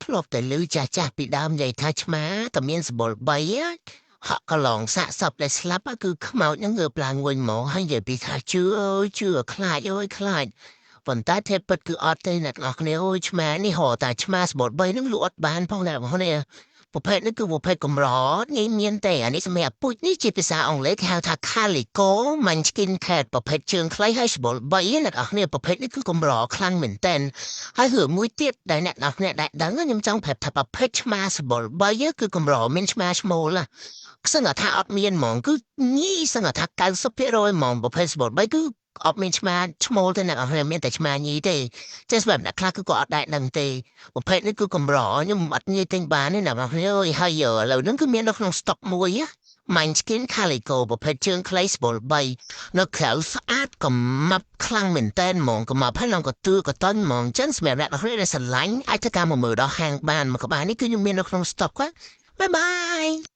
ធ្លាប់តែឮចាស់ចាស់ពីដើមនិយាយថាឆ្មាតែមានសម្បុរ3ហក់កឡងសាកសពដែលស្លាប់គឺខ្មោចនឹងងើបឡើងវិញហ្មងហើយនិយាយពីថាជឿអើយជឿខ្លាចអើយខ្លាចប៉ុន្តែធេពិតគឺអត់ទេអ្នកនរគ្នាអើយឆ្មានេះរកតែឆ្មាសម្បុរ3នឹងលក់អត់បានផងអ្នកនរគ្នាប្រភេទនេះគឺប្រភេទកម្រងាយមានទេអានេះសម្រាប់ពូជនេះជាភាសាអង់គ្លេសគេហៅថា Calico Munchkin Cat ប្រភេទជើងខ្លីហើយសម្បុរ3អ្នកនរគ្នាប្រភេទនេះគឺកម្រខ្លាំងមែនទែនហើយរឿងមួយទៀតដែលអ្នកនរគ្នាដែលដឹងខ្ញុំចង់ប្រាប់ថាប្រភេទឆ្មាសម្បុរ3គឺកម្រមានឆ្មាឈ្មោលសឹងថាអត់មានហ្មងគឺញីសឹងថា90%ហ្មងប្រភេទសម្បុរ3គឺអត់មានឆ្មាឈ្មោលទេអ្នកនរគ្នាមានតែឆ្មាញីទេចេះសម្រាប់អ្នកខ្លះគឺក៏អត់ដែរដឹងទេប្រភេទនេះគឺកម្រខ្ញុំអត់ងាយទិញបានទេអ្នកនរគ្នាអើយហើយឥឡូវហ្នឹងគឺមាននៅក្នុង stock មួយ Munchkin Calico ប្រភេទជើងខ្លីសម្បុរ3នៅក្រៅស្អាតកំម៉ាប់ខ្លាំងមែនតែនហ្មងកំម៉ាប់ហើយឡើងក៏ទឿក៏តន់ហ្មងចឹងសម្រាប់អ្នកនរគ្នាដែលស្រឡាញ់អាចធ្វើការមកមើលដល់ហាងបានមកក្បាលនេះគឺខ្ញុំមាននៅក្នុង stock គាត់bye bye.